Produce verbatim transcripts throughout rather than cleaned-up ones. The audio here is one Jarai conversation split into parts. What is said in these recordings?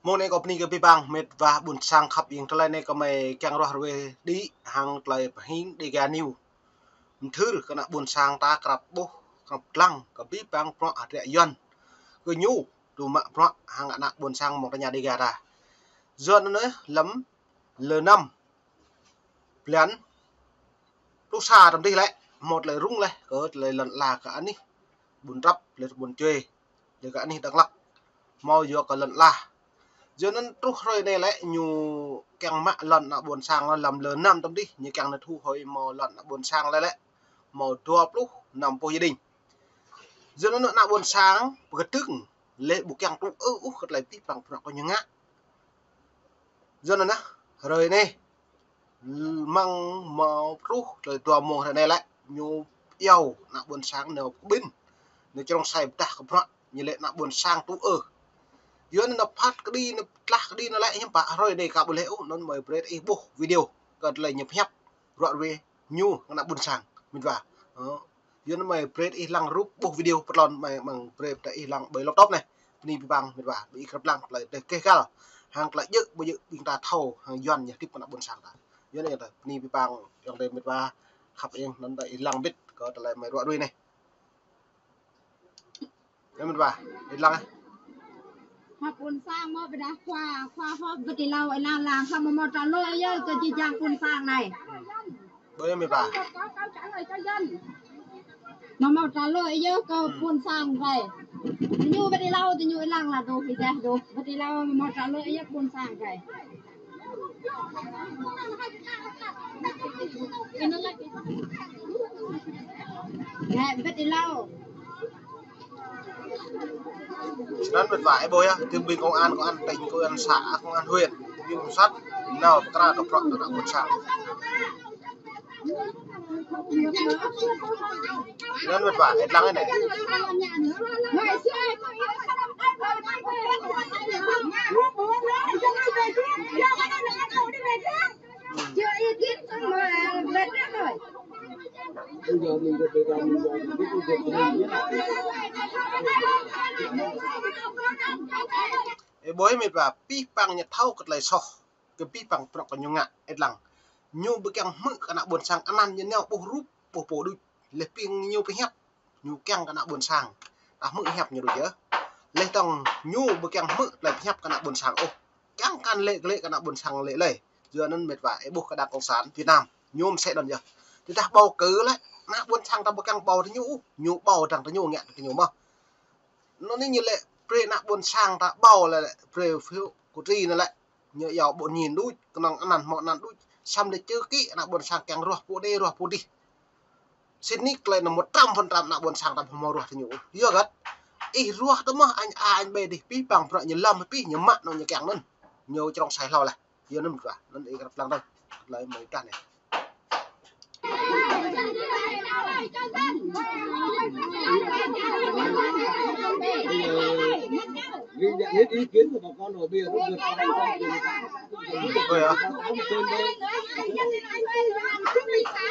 Mơ̆ng anai kâo bơni kơ abih bang met wa ƀôn sang khăp ing, tơlơi anai kâo mơ̆ng kiăng ruah ruai đĭ hăng tơlơi pơhing Dega News. Mơthưr kơ ană ƀôn sang ta krăp ƀuh, krăp lăng kơ abih bang bruă hơdră Yuan. Kơ ñu, tŭ mă bruă hăng ană ƀôn sang mơ̆ng tơña Dega ta. Yuan anai lăm lơ năm blan pluh sa tơm dih lĕ, hmâo tơlơi rŭng laih kơ tơlơi lŏn ala kơ anih ƀun Trăp, lĕ ƀun Čuê, lĕ kơ anih Dak Lak. Hmâo yua kơ lŏn ala. Yua anŭn truh hrơi anai lĕ ñu kiăng mă lŏn ană ƀôn sang lăm lơ năm tơm dih, ñu kiăng nao thu hơi hmâo lŏn ană ƀôn sang lĕ lĕ hmâo dua pluh năm puih gia đình. Yua anŭn ană ƀôn sang pơkơdơ̆ng lĕ ƀu kiăng tŭ ư ôh kơ tơlơi abih bang bruă kơ ñu ngă. Yua anŭn hrơi anai mơ̆ng hmâo truh tơlơi dua mông hrơi anai lĕ ñu iâu ană ƀôn sang nao kơ ƀing nao črông sai pơdah kơ bruă ñu lĕ ană ƀôn sang tŭ ư. Yua anŭn nao phat kơđi nao tlah kơđi nao lĕ hiư̆m pă hrơi anai ka ƀu lĕ ôh, anŭn mơ̆ng brơi ih ƀuh video kơ tơlơi ñu pơhiăp ruă ruai ñu ană ƀôn sang met wa. Ơ. Yua anŭn mơ̆ng brơi ih lăng rup ƀuh video pơtlon mơ̆ng, mơ̆ng brơi ta ih lăng ƀơi laptop anai. Bơni abih bang met wa, ƀing ih krăp lăng tơlơi tơkeh gal hăng tơlơi djơ̆ ƀu djơ̆ ƀing ta thâo hăng Yuan ñu hơdip kơ ană ƀôn sang ta. Yua anŭn ta bơni abih bang ayŏng adơi met wa khăp ing, anŭn ta ih lăng ƀĭt kơ tơlơi mơ̆ng ruă ruai anai. Yua met wa, ih lăng. Hăp ƀôn sang mơ̆ ƀơdah khua, khua hŏp ƀĭt ih lăng, ih lăng lăng, khua mơ̆ mơ̆ trả lời yơh kơ či jang ƀôn sang anai. Ƀơi met wa. Mơ̆ mơ̆ trả lời yơh kơ ƀôn sang anai. Ñu ƀĭt ih lăng, ñu ih lăng lăng dŏ, ih dah dŏ. Ƀĭt ih lăng mơ̆ mơ̆ trả lời yơh ƀôn sang anai. Anai ƀĭt ih lăng. Anŭn met wa, ih ƀuh yơh, tơm ƀing công an, công an tỉnh, công an xã, công an huyện, tơm ƀing sat nao pơkra kơ bruă kơ ană ƀôn sang. Anŭn met wa, ih lăng anai. Ih ƀuh met wa, abih bang ñu thâo kơ tơlơi soh, kơ abih bang bruă kơ ñu ngă, ih lăng. Ñu ƀu kiăng hmư̆ kơ ană ƀôn sang, anăn ñu nao ƀuh rup, ƀuh pô đôč, lĕ ƀing ñu pơhiăp. Ñu kiăng kơ ană ƀôn sang ta hmư̆ hiăp ñu đôč yơh. Lĕ tơ̆ng ñu ƀu kiăng hmư̆ tơlơi pơhiăp kơ ană ƀôn sang ôh. Kiăng kăn lĕ kơ lĕ kơ ană ƀôn sang lĕ lĕ. Yua anŭn met wa, ih ƀuh kơ đảng cộng sản Việt Nam ñu mơsĕ anŭn yơh. Tơdah bầu cử lĕ ană ƀôn sang ta ƀu kiăng bầu tơ ñu ôh, ñu bầu dăng tơ ñu ngă tơ ñu mơ̆n. Anŭn anai ñu lĕ brơi ană ƀôn sang ta bầu lĕ, lĕ brơi phiếu cử tri anŭn lĕ. Ñu iâu ƀu ñin đôč, kơnơ̆ng anăn hmâo anăn đôč, samơ̆ lĕ čư kĭ ană ƀôn sang kiăng ruah pô anai ruah pô adih. Sĭt nik lĕ anŭn một trăm phần trăm ană ƀôn sang ta hmâo ruah tơ ñu. Yua hơget? Ih ruah tơ mơ̆ anh A, anh B adih, abih bang bruă ñu lăm pih ñu mă anŭn ñu kiăng anŭn. Ñu črông sai hlâo laih. Yua anŭn met wa, anŭn ih krăp lăng tơ. Tơlơi mơ̆ng ih dah anai. Ghi nhận hết ý kiến của bà con rồi, bây giờ tôi vượt qua. Ôi à. Anh làm cái việc này.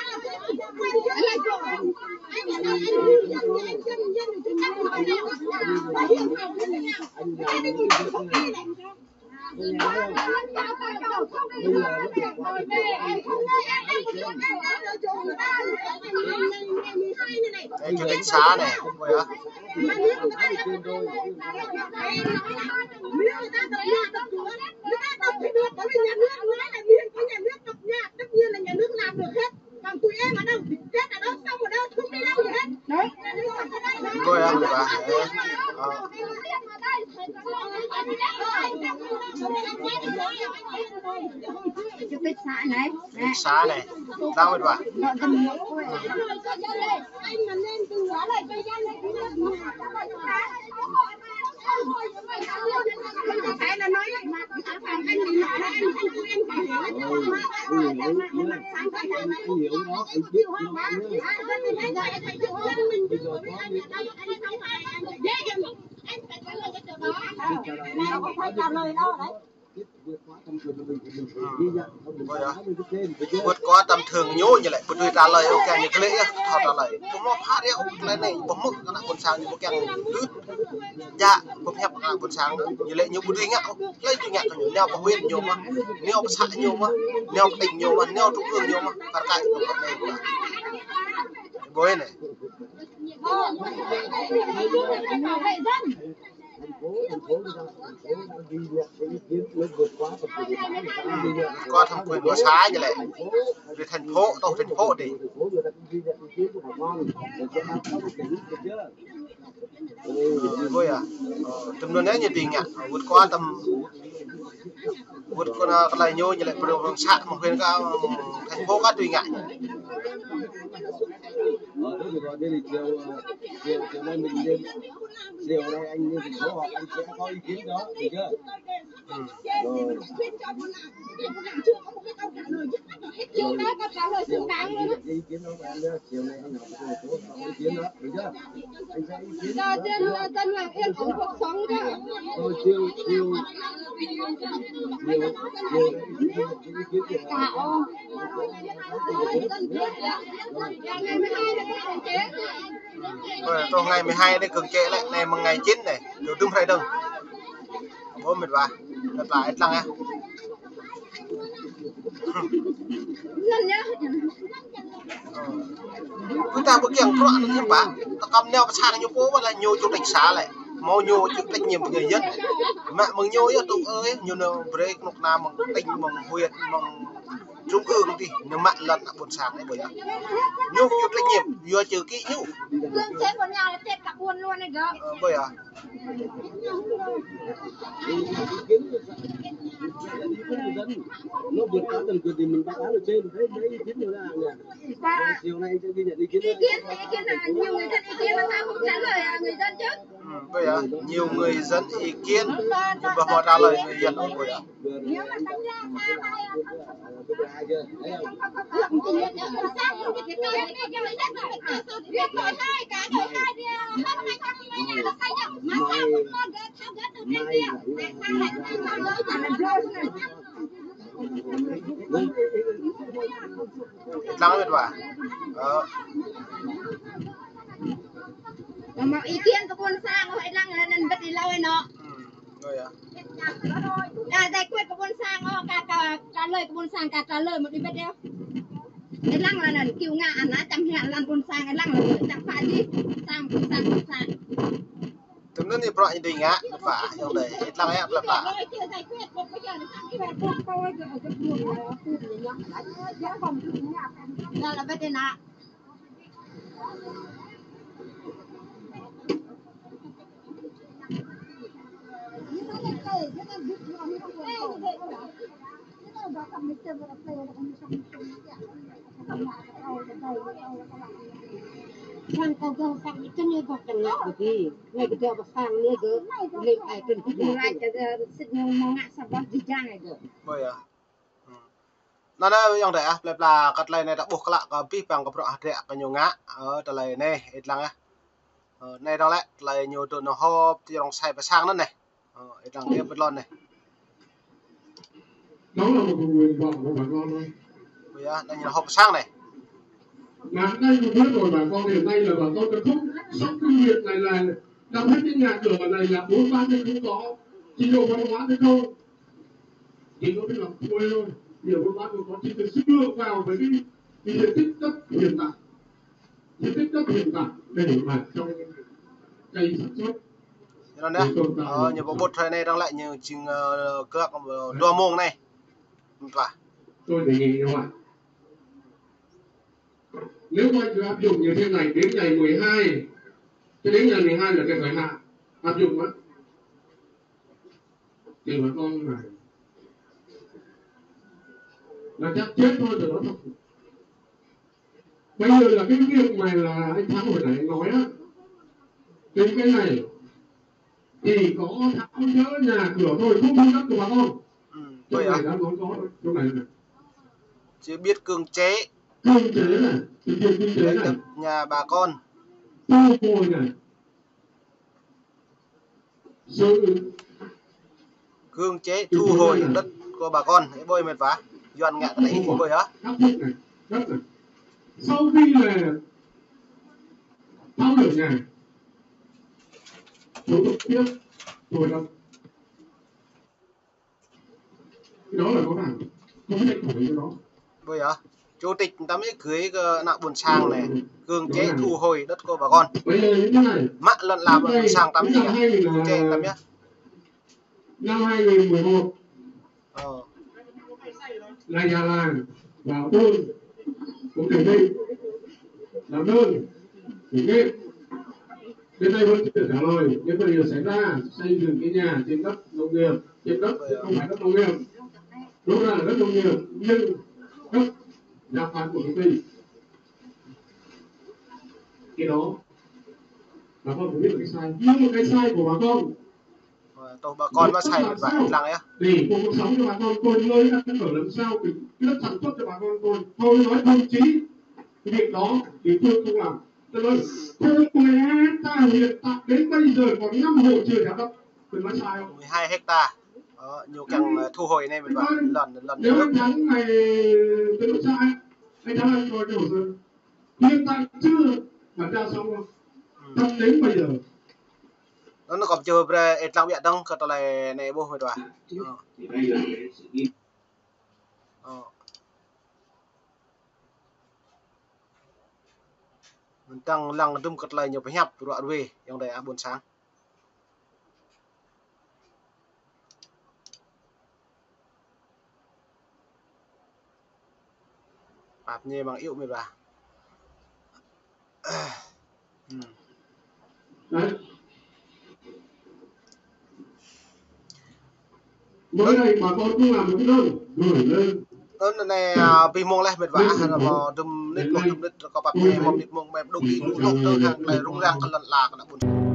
Đây, chủ tịch xã này, ôi hả? Nhà nước làm được hết. Còn tụi em ở đâu, Tết ở đâu, sống ở đâu, không đi đâu gì hết. Đấy. Cô em là bà. Ờ. Chủ tịch xã này. Chủ tịch xã này. Đang mệt bà. Anh mà nên từ xã này cho dân này cũng được mà. Ơ, ơ. Vượt quá tầm thường ñu ñu lĕ, ƀu dưi trả lời, ơ, kiăng ñu klĕ yơh, thâo trả lời. Ƀu hmâo pha rơ̆, ơ, tơlơi anai, ƀu hmâo kơ ană ƀôn sang ñu ƀu kiăng đuaĭ. Djă, ƀu hiăp kơ ană ƀôn sang, ñu lĕ ñu ƀu dưi ngă, ơ, tơlơi dưi ngă kơ ñu, nao pơ huyện ñu mơ̆n, nao pơ xã ñu mơ̆n, nao pơ tỉnh ñu mơ̆n, nao trung ương ñu mơ̆n, kar kaĭ ñu pơ anai. Ƀu anai. Có thẩm quyền của xã ñu lĕ. Về thành phố, tổ thành phố đi. Ơ, ƀu dưi à. Ơ, tơm anŭn ñu dưi ngă. Vượt qua tầm, vượt qua tơlơi ñu ñu lĕ, ƀu dưi xã mơ̆ng huyện kơ, ơ, thành phố kơ dưi ngă. Ờ, thế thì gọi đây là chiều, ờ, chiều, chiều nay mình lên, chiều nay anh lên thành phố họp, anh sẽ có ý kiến đó, được chưa? Rồi. Rồi, anh sẽ ý kiến đó của em nhá. Chiều nay anh họp với thành phố, có ý kiến đó, được chưa? Anh sẽ ý kiến đó, được chưa? Rồi, chiều, chiều, chiều, chiều, ý kiến của em. Ơ, truh ngày mười hai anai kơ̆ng čĕ lĕ, anai mơ̆ng ngày chín anai, tơl tơm hrơi dơ̆ng. Ơ, mĕt wa, mĕt wa, ĕt lăng yơh. Ơ. Kơ ta ƀu kiăng bruă anŭn hiư̆m pă, ta kăm nao pơ sang ñu pô, wơ̆t lĕ ñu chủ tịch xã lĕ. Hmâo ñu chịu trách nhiệm kơ người dân. Mă mơ̆ng ñu yơh tŭ ơi, ñu nao brơi kơnuk kơna mơ̆ng tỉnh, mơ̆ng huyện, mơ̆ng trung ương tih, ñu mă lŏn ană ƀôn sang anai ƀu dưi. Ñu chịu trách nhiệm, yua chữ ký ñu. Ơ, ƀu dưi. Nó vượt quá tầm quyền thì mình báo cáo ở trên, thấy mấy ý kiến rồi đó. Rồi chiều nay anh sẽ ghi nhận ý kiến. Ý kiến thì ý kiến là nhiều người dân ý kiến là sao không trả lời à, người dân chứ. Ơ, ƀu dưi. Nhiều người dân ý kiến, nhưng mà họ trả lời người dân không ƀu dưi. Ĕt lăng mĕt wa. Ơ. Mă ý kiến kơ ƀôn sang, ơ, ĕt lăng lĕ anŭn ƀĕ ti lơi anŭn. Ơ, ơ. Kơ giải quyết kơ ƀôn sang, ơ, kơ, kơ, kơ lơi kơ ƀôn sang, kơ, kơ lơi mơ̆ đĭ ƀĕ yơh. Ĕt lăng lĕ anŭn, kiăng ngă anŭn, čăm hia lăn ƀôn sang, ĕt lăng lĕ, čăm pha dih, sang, ƀôn sang, ƀôn sang. Tơm anŭn ñu bruă ñu dưi ngă, pă, yơh đơi, ĕt lăng yơh, plă plă. Dah lă ƀĕ ti anŭn. Sang kâo gơ̆ sang mơčen ñu gơ̆ čang ngă bơgi. Anai kơ gơ̆ pơ sang anai gơ̆ lĕ ai kơ gơ̆. Mulai kơ gơ̆ sĭt ñu mơ̆ng ngă sa boh jơjang anai gơ̆. Ƀu dưi. Anŭn, anŭn, ayŏng adơi ah, plơi pla kơ tơlơi anai ta ƀuh klă kơ abih bang kơ bruă hơdră kơ ñu ngă, ơ, tơlơi anai, ĕt lăng ah. Ơ, anai dong lĕ, tơlơi ñu tŭ nao họp, ti rong sai pơ sang anŭn anai. Ơ, ĕt lăng yơh pơ lŏn anai. Đó là một nguyện vọng của bà con thôi. Ƀu dưi, anai ñu họp pơ sang anai. Mà đây tôi biết rồi bà con, hiện nay là bà con đã không sống cái huyện này là đập hết cái nhà cửa ở này là bốn ba mươi không có, trình độ văn hóa thì không. Chỉ có cái lòng quê thôi. Nhiều buôn bán buôn có chỉ được xưa vào với cái, cái diện tích đất hiện tại. Diện tích đất hiện tại để mà trồng cây sản xuất. Anŭn yơh. Để tồn tại. Ơ, ñu pơƀut hrơi anai dong lĕ ñu jing, ơ, kơ, ơ, dua mông anai. Mĕt wa. Tôi đề nghị như vậy. Nếu mà anh cứ áp dụng như thế này đến ngày mười hai, cho đến ngày mười hai là cái thời hạn áp dụng đó. Thì bà con này là chắc chết thôi rồi đó. Bây giờ là cái việc mà là anh Thắng hồi nãy nói á, thì cái này chỉ có tháo dỡ nhà cửa thôi, không thu đất của bà con. Ơ, ơ. Chỗ này đã nói có rồi, chỗ này này. Chỉ biết cưỡng chế. Cưỡng chế này, thực hiện cưỡng chế này. Lấy đất nhà bà con. Thu hồi này. Sự Cưỡng chế thu hồi đất của bà con. Ih ƀuh met wa. Yuan ngă kơ anai ih ƀuh yơh. Áp dụng này, rất là, sau khi là tháo dỡ nhà, thủ tục tiếp thu hồi đất. Cái đó là rõ ràng, không có tranh cãi cái đó. Ƀuh yơh. Chủ tịch tăm yơh gửi kơ ană ƀôn sang anai, cưỡng chế thu hồi đất của bà con. Bây giờ như thế này, mă lŏn la ƀôn sang tăm yơh, cưỡng chế tăm yơh. Năm hai nghìn mười một, ờ, là già làng và thôn cũng chuẩn bị làm đơn khởi nghiệp. Đến nay vẫn chưa trả lời những vấn đề xảy ra, xây dựng cái nhà trên đất nông nghiệp, trên đất không phải đất nông nghiệp. Đúng ra là đất nông nghiệp nhưng đất nhà khoán của công ty. Cái đó bà con phải biết là cái sai, nhưng mà cái sai của bà con. Ờ, tơdah bà con mă sai mơ̆n, lăng yơh. Để cuộc sống cho bà con tôi, nơi ăn ở làm sao, cái, cái đất sản xuất cho bà con tôi. Tôi nói thậm chí cái việc đó địa phương không làm. Tôi nói không lẽ ta hiện tại đến bây giờ còn năm hộ chưa trả đất. Tôi nói sai không? Mười hai héc ta. Ờ, ñu kiăng, ờ, thu hồi anai met wa. Lŏn, lŏn. Nếu anh Thắng này, tôi nói sai. Anh Thắng, anh coi cái hồ sơ. Hiện tại chưa bàn giao xong đâu. Tận đến bây giờ. Anŭn kâo pơjơ̆ brơi ih lăng biă dơ̆ng kơ tơlơi anai ƀuh met wa. Ơ. Ơ. Mơ̆n tăng lăng dum kơ tơlơi ñu pơhiăp ruă ruê, ayŏng adơi ƀôn sang. Pap ñu mơ̆ng iu met wa. Ơ. Đấy. Mới đây bà con cũng làm một cái đơn gửi lên. Ơ, anai, à, pi mông laih met wa, ah, anai mơ̆ dum mơnit, pluh dum mơnit, kâo pap ñu mơ̆ mơnit mông, mơ̆ đŭk ih ƀuh dŏ tơ hăng tơlơi rŭng răng kơ lŏn la kơ ană ƀôn.